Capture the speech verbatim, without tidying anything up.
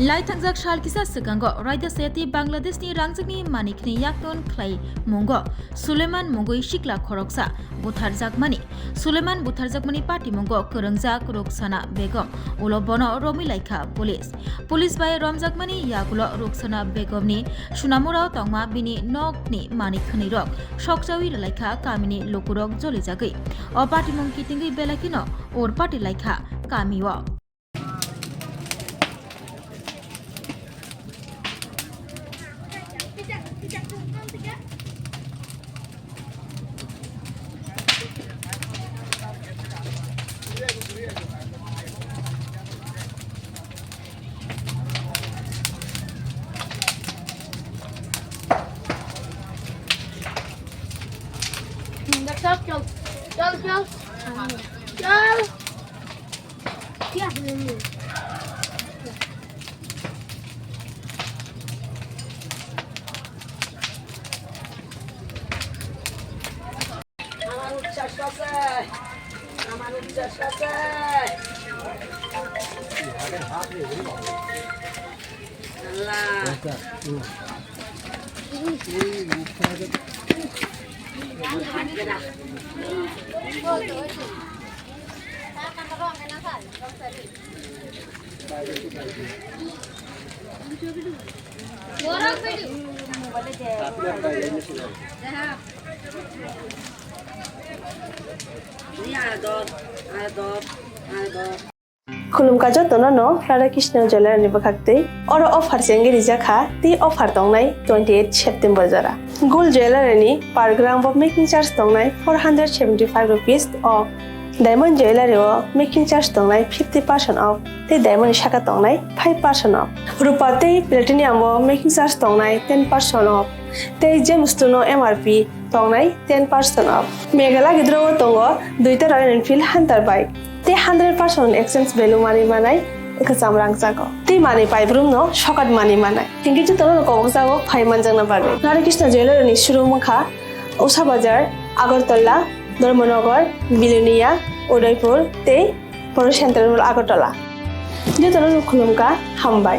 Lai thangjak sal kisa swkango Raida Sayati Bangladeshni rangchakni manikni yakton khlai mungo Suleman mungwi sikla khoroksa butharjakmani. Suleman butharjakmani patimungo kwrwngjak Ruksana Begum, ulo bono romwi laikha police. Police bai romjakmani yagulo Ruksana Begumni Sunamurao tongma bini nokni manik khwnwirok sokchawi rwlaikha kamini lukurok jolijagwi. O patimung kitingwi belai kheno ur pati laikha kamio. चल, चल, चल, चल। আমার উচ্ছ্বাস আছে, আমার উচ্ছ্বাস আছে। আল্লাহ। Khulumkha jotono no Radha Krishna Jewellery ni bwkhak twi. Oro offer chengwi rijak kha, tei offer tongnai twenty eight September jora. Gold Jewellery ni per gram bo making charge tongnai four hundred seventy five rupees o. Diamond Jewellery o making charge tongnai fifty percent off, tei diamond ni saka tongnai five percent off. Rupa tei platinum o making charge tongnai ten percent off, tei gems no M R P tongnai ten percent off. Meghalaya gidro o tongo duita Royal Enfield Hunter bike, tei hundred percent exchange value manwi manai kwcham rangchago, tei manwi paibrum no sokat manwi manai. Hinkhe jotono kobokjago phai manjakna bagwi. Radha Krishna Jewellery ni showroom wngkha Usha Bazar, Agartala, Dharmanagar, Bilonia, Udaipur tei Poro Central Agartala. Jotono khulumkha, hambai.